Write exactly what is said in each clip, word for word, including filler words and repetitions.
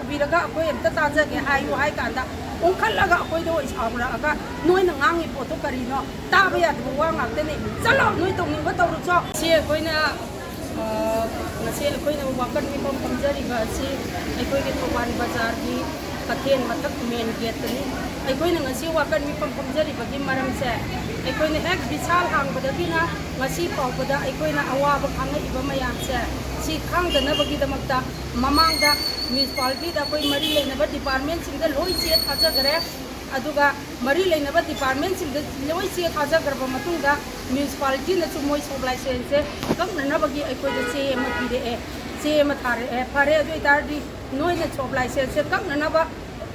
ꯄꯤꯔꯒ ꯑꯩꯈꯣꯏ ꯑꯝꯇ ꯇꯥꯖꯒꯦ ꯍꯥꯏꯌꯨ ꯍꯥꯏ ꯀꯥꯟꯗ, ꯑꯣꯟꯈꯠꯂꯒ ꯑꯩꯈꯣꯏꯗ ꯑꯣꯏ ꯁꯥꯎꯔꯛꯑꯒ, "ꯅꯣꯏꯅ ꯉꯥꯡꯉꯤ ꯄꯣꯠꯇꯣ ꯀꯔꯤꯅꯣ? ꯇꯥꯕ ꯌꯥꯗꯕ ꯋꯥ ꯉꯥꯛꯇꯅꯤ꯫ ꯆꯠꯂꯣ, ꯅꯣꯏ ꯇꯧꯅꯤꯡꯕ ꯇꯧꯔꯨꯆꯣ"꯫ ꯁꯤ ꯑꯩꯈꯣꯏꯅ, ꯑ, ꯉꯁꯤ ꯑꯩꯈꯣꯏꯅ ꯋꯥꯀꯠ ꯃꯤꯐꯝ ꯐꯝꯖꯔꯤꯕ ꯑꯁꯤ ꯑꯩꯈꯣꯏꯒꯤ ꯊꯧꯕꯥꯜ ꯕꯖꯥꯔꯒꯤ ꯀꯩꯊꯦꯜ ꯃꯊꯛ ꯃꯦꯟ ꯒꯦꯠꯇꯅꯤ꯫ ꯑꯩꯈꯣꯏꯅ ꯉꯁꯤ ꯋꯥꯀꯠ ꯃꯤꯐꯝ ꯐꯝꯖꯔꯤꯕꯒꯤ ꯃꯔꯝꯁꯦ, ꯑꯩꯈꯣꯏꯅ ꯍꯦꯛ ꯕꯤꯁꯥꯜ ꯍꯥꯡꯕꯗꯒꯤꯅ ꯉꯁꯤ ꯐꯥꯎꯕꯗ ꯑꯩꯈꯣꯏꯅ ꯑꯋꯥꯕ ꯈꯥꯡꯉꯛꯏꯕ ꯃꯌꯥꯝꯁꯦ, ꯁꯤ ꯈꯥꯡꯗꯅꯕꯒꯤꯗꯃꯛꯇ ꯃꯃꯥꯡꯗ ꯃ꯭ꯌꯨꯅꯤꯁꯤꯄꯥꯂꯤꯇꯤꯗ ꯑꯩꯈꯣꯏ ꯃꯔꯤ ꯂꯩꯅꯕ ꯗꯤꯄꯥꯔꯠꯃꯦꯟꯁꯤꯡꯗ ꯂꯣꯏ ꯆꯦ ꯊꯥꯖꯈ꯭ꯔꯦ꯫ ꯑꯗꯨꯒ ꯃꯔꯤ ꯂꯩꯅꯕ ꯗꯤꯄꯥꯔꯠꯃꯦꯟꯁꯤꯡꯗ ꯂꯣꯏ ꯆꯦ ꯊꯥꯖꯈ꯭ꯔꯕ ꯃꯇꯨꯡꯗ, ꯃ꯭ꯌꯨꯅꯤꯁꯤꯄꯥꯂꯤꯇꯤꯅꯁꯨ ꯃꯣꯏ ꯁꯣꯞ ꯂꯥꯏꯁꯦꯟꯁꯁꯦ ꯀꯛꯅꯅꯕꯒꯤ ꯑꯩꯈꯣꯏꯗ ꯆꯦ ꯑꯃ ꯄꯤꯔꯛꯑꯦ, ꯆꯦ ꯑꯃ ꯊꯥꯔꯛꯑꯦ꯫ ꯐꯔꯦ, ꯑꯗꯨ ꯑꯣꯏꯇꯥꯔꯗꯤ ꯅꯣꯏꯅ ꯁꯣꯞ ꯂꯥꯏꯁꯦꯟꯁꯁꯦ ꯀꯛꯅꯅꯕ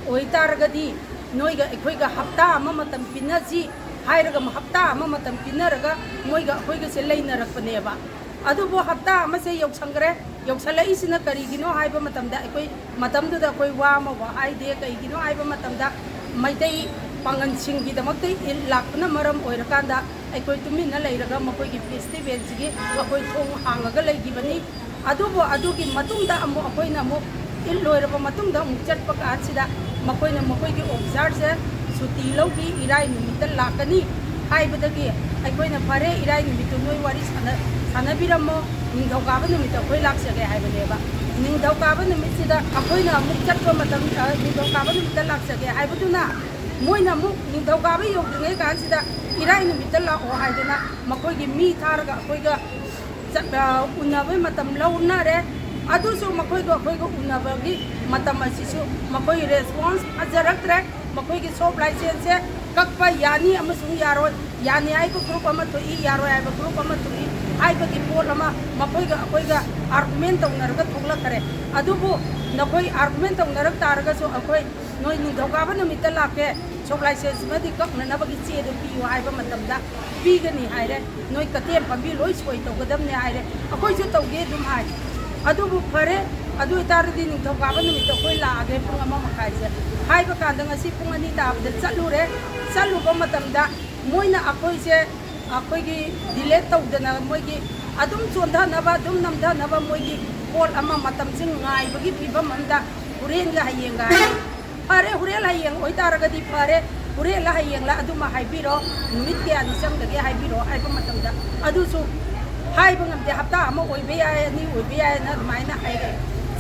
ꯑꯣꯏꯇꯥꯔꯒꯗꯤ, ꯅꯣꯏꯒ ꯑꯩꯈꯣꯏꯒ ꯍꯞꯇꯥ ꯑꯃ ꯃꯇꯝ ꯄꯤꯅꯁꯤ ꯍꯥꯏꯔꯒ, ꯍꯞꯇꯥ ꯑꯃ ꯃꯇꯝ ꯄꯤꯅꯔꯒ ꯃꯣꯏꯒ ꯑꯩꯈꯣꯏꯒꯁꯦ ꯂꯩꯅꯔꯛꯄꯅꯦꯕ꯫ ꯑꯗꯨꯕꯨ ꯍꯞꯇꯥ ꯑꯃꯁꯦ ꯌꯧꯁꯟꯈ꯭ꯔꯦ꯫ ꯌꯧꯁꯜꯂꯛꯏꯁꯤꯅ ꯀꯔꯤꯒꯤꯅꯣ ꯍꯥꯏꯕ ꯃꯇꯝꯗ, ꯑꯩꯈꯣꯏ ꯃꯇꯝꯗꯨꯗ ꯑꯩꯈꯣꯏ ꯋꯥ ꯑꯃꯐꯥꯎ ꯍꯥꯏꯗꯦ꯫ ꯀꯩꯒꯤꯅꯣ ꯍꯥꯏꯕ ꯃꯇꯝꯗ, ꯃꯩꯇꯩ ꯄꯥꯉꯜꯁꯤꯡꯒꯤꯗꯃꯛꯇ ꯏꯗ ꯂꯥꯛꯄꯅ ꯃꯔꯝ ꯑꯣꯏꯔꯀꯥꯟꯗ, ꯑꯩꯈꯣꯏ ꯇꯨꯃꯤꯟꯅ ꯂꯩꯔꯒ ꯃꯈꯣꯏꯒꯤ ꯐꯦꯁꯇꯤꯚꯦꯜꯁꯤꯒꯤ ꯑꯩꯈꯣꯏ ꯊꯣꯡ ꯍꯥꯡꯉꯒ ꯂꯩꯈꯤꯕꯅꯤ꯫ ꯑꯗꯨꯕꯨ ꯑꯗꯨꯒꯤ ꯃꯇꯨꯡꯗ ꯑꯃꯨꯛ ꯑꯩꯈꯣꯏꯅ ꯑꯃꯨꯛ ꯏꯗ ꯂꯣꯏꯔꯕ ꯃꯇꯨꯡꯗ ꯑꯃꯨꯛ ꯆꯠꯄ ꯀꯥꯟꯁꯤꯗ, ꯃꯈꯣꯏꯅ ꯃꯈꯣꯏꯒꯤ ꯑꯣꯐꯤꯁꯥꯔꯁꯦ ꯁꯨꯇꯤ ꯂꯧꯈꯤ, ꯏꯔꯥꯏ ꯅꯨꯃꯤꯠꯇ ꯂꯥꯛꯀꯅꯤ ꯍꯥꯏꯕꯗꯒꯤ, ꯑꯩꯈꯣꯏꯅ, "ꯐꯔꯦ, ꯏꯔꯥꯏ ꯅꯨꯃꯤꯠꯇꯨ ꯅꯣꯏ ꯋꯥꯔꯤ ꯁꯥꯟꯅ-, ꯁꯥꯟꯅꯕꯤꯔꯝꯃꯣ, ꯅꯤꯡꯊꯧꯀꯥꯕ ꯅꯨꯃꯤꯠꯇ ꯑꯩꯈꯣꯏ ꯂꯥꯛꯆꯒꯦ" ꯍꯥꯏꯕꯅꯦꯕ꯫ ꯅꯤꯡꯊꯧꯀꯥꯕ ꯅꯨꯃꯤꯠꯁꯤꯗ ꯑꯩꯈꯣꯏꯅ ꯑꯃꯨꯛ ꯆꯠꯄ ꯃꯇꯝ, ꯑ, ꯅꯤꯡꯊꯧꯀꯥꯕ ꯅꯨꯃꯤꯠꯇ ꯂꯥꯛꯆꯒꯦ ꯍꯥꯏꯕꯗꯨꯅ, ꯃꯣꯏꯅ ꯑꯃꯨꯛ ꯅꯤꯡꯊꯧꯀꯥꯕ ꯌꯧꯗ꯭ꯔꯤꯉꯩ ꯀꯥꯟꯁꯤꯗ ꯏꯔꯥꯏ ꯅꯨꯃꯤꯠꯇ ꯂꯥꯛꯑꯣ ꯍꯥꯏꯗꯅ ꯃꯈꯣꯏꯒꯤ ꯃꯤ ꯊꯥꯔꯒ ꯑꯩꯈꯣꯏꯒ ꯆꯠ-, ꯑ, ꯎꯅꯕꯩ ꯃꯇꯝ ꯂꯧꯅꯔꯦ꯫ ꯑꯗꯨꯁꯨ ꯃꯈꯣꯏꯒ ꯑꯩꯈꯣꯏꯒ ꯎꯅꯕꯒꯤ ꯃꯇꯝ ꯑꯁꯤꯁꯨ ꯃꯈꯣꯏ ꯔꯦꯁꯄꯣꯟꯁ ꯐꯖꯔꯛꯇ꯭ꯔꯦ꯫ ꯃꯈꯣꯏꯒꯤ ꯁꯣꯞ ꯂꯥꯏꯁꯦꯟꯁꯁꯦ ꯀꯛꯄ ꯌꯥꯅꯤ ꯑꯃꯁꯨꯡ ꯌꯥꯔꯣꯏ, ꯌꯥꯅꯤ ꯍꯥꯏꯕ ꯒ꯭ꯔꯨꯞ ꯑꯃ ꯊꯣꯛꯏ, ꯌꯥꯔꯣꯏ ꯍꯥꯏꯕ ꯒ꯭ꯔꯨꯞ ꯑꯃ ꯊꯣꯛꯏ ꯍꯥꯏꯕꯒꯤ ꯄꯣꯠ ꯑꯃ ꯃꯈꯣꯏꯒ ꯑꯩꯈꯣꯏꯒ ꯑꯥꯔꯒꯨꯃꯦꯟ ꯇꯧꯅꯔꯒ ꯊꯣꯛꯂꯛꯈ꯭ꯔꯦ꯫ ꯑꯗꯨꯕꯨ ꯅꯈꯣꯏ ꯑꯥꯔꯒꯨꯃꯦꯟ ꯇꯧꯅꯔꯛ ꯇꯥꯔꯒꯁꯨ, ꯑꯩꯈꯣꯏ ꯅꯣꯏ ꯅꯤꯡꯊꯧꯀꯥꯕ ꯅꯨꯃꯤꯠꯇ ꯂꯥꯛꯀꯦ, ꯁꯣꯞ ꯂꯥꯏꯁꯦꯟꯁ ꯑꯃꯗꯤ ꯀꯛꯅꯅꯕꯒꯤ ꯆꯦꯗꯨ ꯄꯤꯌꯨ ꯍꯥꯏꯕ ꯃꯇꯝꯗ, ꯄꯤꯒꯅꯤ ꯍꯥꯏꯔꯦ꯫ ꯅꯣꯏ ꯀꯇꯦꯝ ꯄꯥꯝꯕꯤ ꯂꯣꯏ ꯁꯣꯏ ꯇꯧꯒꯗꯕꯅꯦ ꯍꯥꯏꯔꯦ꯫ ꯑꯩꯈꯣꯏꯁꯨ ꯇꯧꯒꯦ ꯑꯗꯨꯝ ꯍꯥꯏ꯫ ꯑꯗꯨꯕꯨ ꯐꯔꯦ, ꯑꯗꯨ ꯑꯣꯏꯇꯥꯔꯗꯤ ꯅꯤꯡꯊꯧꯀꯥꯕ ꯅꯨꯃꯤꯠꯇ ꯑꯩꯈꯣꯏ ꯂꯥꯛꯑꯒꯦ ꯄꯨꯡ ꯑꯃ ꯃꯈꯥꯏꯁꯦ ꯍꯥꯏꯕ ꯀꯥꯟꯗ, ꯉꯁꯤ ꯄꯨꯡ ꯑꯅꯤ ꯇꯥꯕꯗ ꯆꯠꯂꯨꯔꯦ꯫ ꯆꯠꯂꯨꯕ ꯃꯇꯝꯗ ꯃꯣꯏꯅ ꯑꯩꯈꯣꯏꯁꯦ, ꯑꯩꯈꯣꯏꯒꯤ ꯗꯤꯂꯦ ꯇꯧꯗꯅ, ꯃꯣꯏꯒꯤ ꯑꯗꯨꯝ ꯆꯣꯟꯊꯅꯕ, ꯑꯗꯨꯝ ꯅꯝꯊꯅꯕ ꯃꯣꯏꯒꯤ ꯄꯣꯠ ꯑꯃ, ꯃꯇꯝꯁꯤ ꯉꯥꯏꯕꯒꯤ ꯐꯤꯕꯝ ꯑꯃꯗ ꯍꯣꯔꯦꯟꯒ ꯍꯌꯦꯡꯒ ꯍꯥꯏ꯫ ꯐꯔꯦ, ꯍꯣꯔꯦꯟ ꯍꯌꯦꯡ ꯑꯣꯏꯇꯥꯔꯒꯗꯤ ꯐꯔꯦ, ꯍꯣꯔꯦꯟꯂ ꯍꯌꯦꯡꯂ ꯑꯗꯨꯃ ꯍꯥꯏꯕꯤꯔꯣ, ꯅꯨꯃꯤꯠ ꯀꯌꯥꯅꯤ ꯆꯪꯒꯗꯒꯦ ꯍꯥꯏꯕꯤꯔꯣ ꯍꯥꯏꯕ ꯃꯇꯝꯗ, ꯑꯗꯨꯁꯨ ꯍꯥꯏꯕ ꯉꯝꯗꯦ꯫ ꯍꯞꯇꯥ ꯑꯃ ꯑꯣꯏꯕ ꯌꯥꯏ, ꯑꯅꯤ ꯑꯣꯏꯕ ꯌꯥꯏꯅ ꯑꯗꯨꯃꯥꯏꯅ ꯍꯥꯏꯔꯦ꯫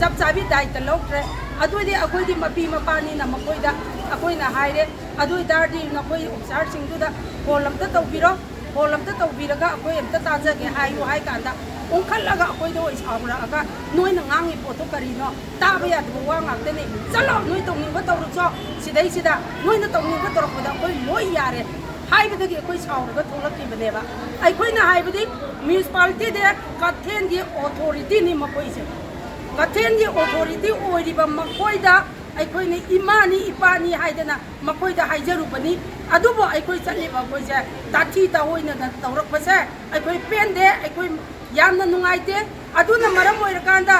ꯆꯞ ꯆꯥꯕꯤ ꯗꯥꯏꯇ ꯂꯧꯗ꯭ꯔꯦ꯫ ꯑꯗꯨꯗꯤ ꯑꯩꯈꯣꯏꯗꯤ ꯃꯄꯤ ꯃꯄꯥꯅꯤꯅ ꯃꯈꯣꯏꯗ ꯑꯩꯈꯣꯏꯅ ꯍꯥꯏꯔꯦ꯫ ꯑꯗꯨ ꯑꯣꯏꯇꯥꯔꯗꯤ ꯅꯈꯣꯏ ꯑꯣꯐꯤꯁꯥꯔꯁꯤꯡꯗꯨꯗ ꯐꯣꯟ ꯑꯝꯇ ꯇꯧꯕꯤꯔꯣ, ꯐꯣꯟ ꯑꯝꯇ ꯇꯧꯕꯤꯔꯒ ꯑꯩꯈꯣꯏ ꯑꯝꯇ ꯇꯥꯖꯒꯦ ꯍꯥꯏꯌꯨ ꯍꯥꯏ ꯀꯥꯟꯗ, ꯑꯣꯟꯈꯠꯂꯒ ꯑꯩꯈꯣꯏꯗ ꯑꯣꯏ ꯁꯥꯎꯔꯛꯑꯒ, "ꯅꯣꯏꯅ ꯉꯥꯡꯉꯤ ꯄꯣꯠꯇꯣ ꯀꯔꯤꯅꯣ? ꯇꯥꯕ ꯌꯥꯗꯕ ꯋꯥ ꯉꯥꯛꯇꯅꯤ꯫ ꯆꯠꯂꯣ, ꯅꯣꯏ ꯇꯧꯅꯤꯡꯕ ꯇꯧꯔꯨꯆꯣ꯫ ꯁꯤꯗꯩꯁꯤꯗ ꯅꯣꯏꯅ ꯇꯧꯅꯤꯡꯕ ꯇꯧꯔꯛꯄꯗ ꯑꯩꯈꯣꯏ ꯂꯣꯏ ꯌꯥꯔꯦ" ꯍꯥꯏꯕꯗꯒꯤ ꯑꯩꯈꯣꯏ ꯁꯥꯎꯔꯒ ꯊꯣꯛꯂꯛꯈꯤꯕꯅꯦꯕ꯫ ꯑꯩꯈꯣꯏꯅ ꯍꯥꯏꯕꯗꯤ ꯃ꯭ꯌꯨꯅꯤꯁꯤꯄꯥꯂꯤꯇꯤꯗꯤ ꯀꯩꯊꯦꯜꯒꯤ ꯑꯣꯊꯣꯔꯤꯇꯤꯅꯤ ꯃꯈꯣꯏꯁꯦ꯫ ꯀꯩꯊꯦꯜꯒꯤ ꯑꯣꯊꯣꯔꯤꯇꯤ ꯑꯣꯏꯔꯤꯕ ꯃꯈꯣꯏꯗ ꯑꯩꯈꯣꯏꯅ ꯏꯃꯥꯅꯤ ꯏꯄꯥꯅꯤ ꯍꯥꯏꯗꯅ ꯃꯈꯣꯏꯗ ꯍꯥꯏꯖꯔꯨꯕꯅꯤ꯫ ꯑꯗꯨꯕꯨ ꯑꯩꯈꯣꯏ ꯆꯠꯂꯤꯕ ꯑꯩꯈꯣꯏꯁꯦ ꯇꯥꯊꯤ ꯇꯥꯑꯣꯏꯅꯗ ꯇꯧꯔꯛꯄꯁꯦ ꯑꯩꯈꯣꯏ ꯄꯦꯟꯗꯦ, ꯑꯩꯈꯣꯏ ꯌꯥꯝꯅ ꯅꯨꯡꯉꯥꯏꯇꯦ꯫ ꯑꯗꯨꯅ ꯃꯔꯝ ꯑꯣꯏꯔꯀꯥꯟꯗ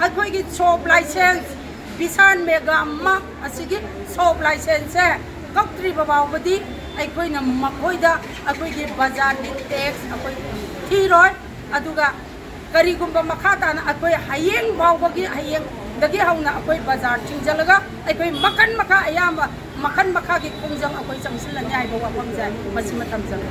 ꯑꯩꯈꯣꯏꯒꯤ ꯁꯣꯞ ꯂꯥꯏꯁꯦꯟꯁ, ꯕꯤꯁꯥꯜ ꯃꯦꯒꯥ ꯃꯥꯔꯠ ꯑꯁꯤꯒꯤ ꯁꯣꯞ ꯂꯥꯏꯁꯦꯟꯁꯁꯦ ꯀꯛꯇ꯭ꯔꯤꯕ ꯐꯥꯎꯕꯗꯤ ꯑꯩꯈꯣꯏꯅ ꯃꯈꯣꯏꯗ ꯑꯩꯈꯣꯏꯒꯤ ꯕꯖꯥꯔꯒꯤ ꯇꯦꯛꯁ ꯑꯩꯈꯣꯏ ꯊꯤꯔꯣꯏ꯫ ꯑꯗꯨꯒ ꯀꯔꯤꯒꯨꯝꯕ ꯃꯈꯥ ꯇꯥꯅ ꯑꯩꯈꯣꯏ ꯍꯌꯦꯡ ꯐꯥꯎꯕꯒꯤ, ꯍꯌꯦꯡꯗꯒꯤ ꯍꯧꯅ ꯑꯩꯈꯣꯏ ꯕꯖꯥꯔ ꯊꯤꯡꯖꯤꯜꯂꯒ ꯑꯩꯈꯣꯏ ꯃꯈꯟ ꯃꯈꯥ ꯑꯌꯥꯝꯕ ꯃꯈꯟ ꯃꯈꯥꯒꯤ ꯈꯣꯡꯖꯪ ꯑꯩꯈꯣꯏ ꯆꯪꯁꯤꯜꯂꯅꯤ ꯍꯥꯏꯕ ꯋꯥꯐꯝꯁꯦ ꯃꯁꯤꯃ ꯊꯝꯖꯒꯦ꯫